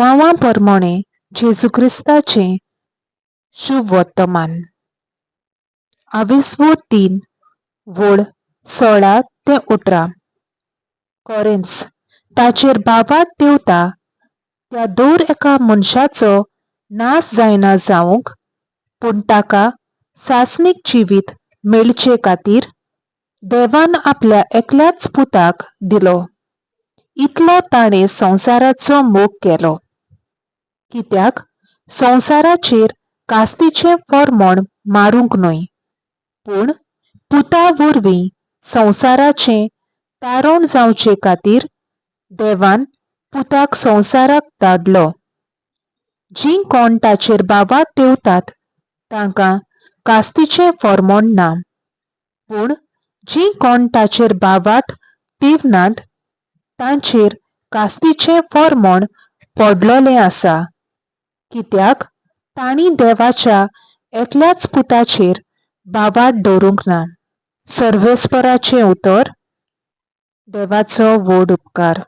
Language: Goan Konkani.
जुआंवा परमोणें जेजू क्रिस्ताचें शुभ वर्तमान. आवेस्वो 3 वळ 16 ते 18. कोरेंस ताचेर भावार्थ देवता त्या दर एका मनशाचो नाश जायना जावंक, पूण ताका सासणीक जिवीत मेळचे खातीर देवान आपल्या एकल्याच पुताक दिलो. इतलो ताणें संवसाराचो मोग केलो. कित्याक संवसाराचेर कास्तीचें फॉर्मोण मारूंक न्हय, पूण पुता वरवीं संवसाराचें तारण जावचे खातीर देवान पुताक संवसाराक धाडलो. जीं कोण ताचेर भावार्थ देवतात तांकां कास्तीचें फॉर्मोण ना, पूण जीं कोण ताचेर भावार्थ दिवनात तांचेर कास्तीचें फॉर्मोण पडलोलें आसा, कित्याक तांणी देवाच्या एकल्याच पुताचेर भावार्थ दवरूंक ना. सर्वेस्पराचें उतर. देवाचो व्हड उपकार.